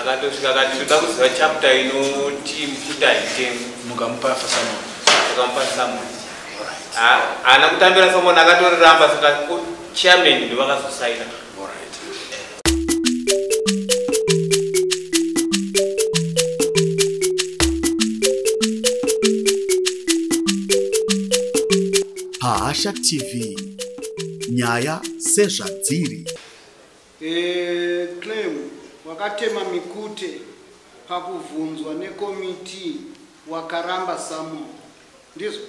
Akatosvika akati ndoda kuziva chapter inoti mukute haitengwi. Mukamupa summon. Mukamupa summon. Haana kutambira summon, akatoriramba, saka chairman ndovakazosaina. Alright. Pahasha TV, nyaya sezvadziri. Claim wakatema mikute pakuvhunzwa nekomiti wakaramba summon, ndizvo?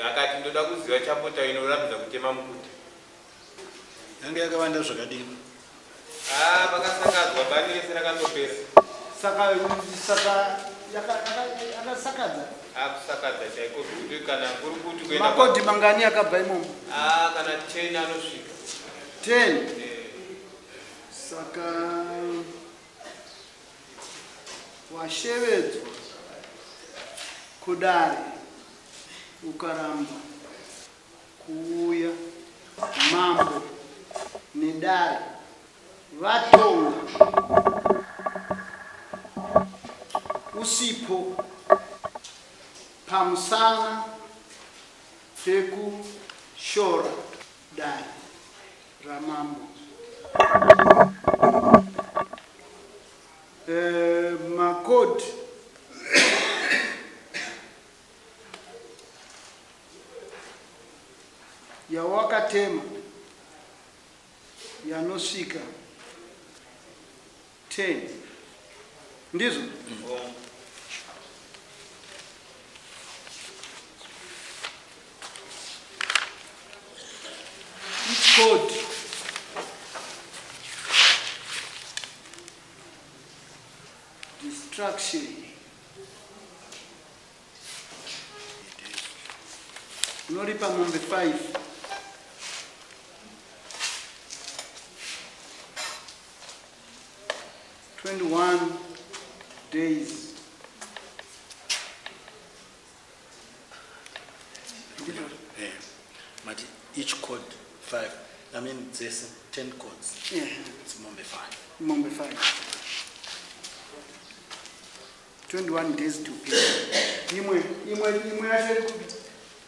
Akati ndoda kuziva chapter inorambidza kutema mukute. Yange yakawanda zvakadini? Pakasakadzwa bani rese rakatopera. Saka yakasakadza? Kusakadza chaiko, zvekuti kana kuri kuti kuenda Makodhi mangani akabva imomo? Kana 10 anosvika. 10? Eh. Saka washevedzwa kudare ukaramba kuuya, mambo nedare vatonga usipo pamusana pekushora dare ramambo. Makoti yawakatema yanosvika 10, ndizvo? Each cord destruction unoripa mombe 5. 21 days. Mati each cord 5, I mean dzese 10 cords. Yeah. It's mombe 5. Mombe 5. 21 days to pay. Imwe yacho iri kupi?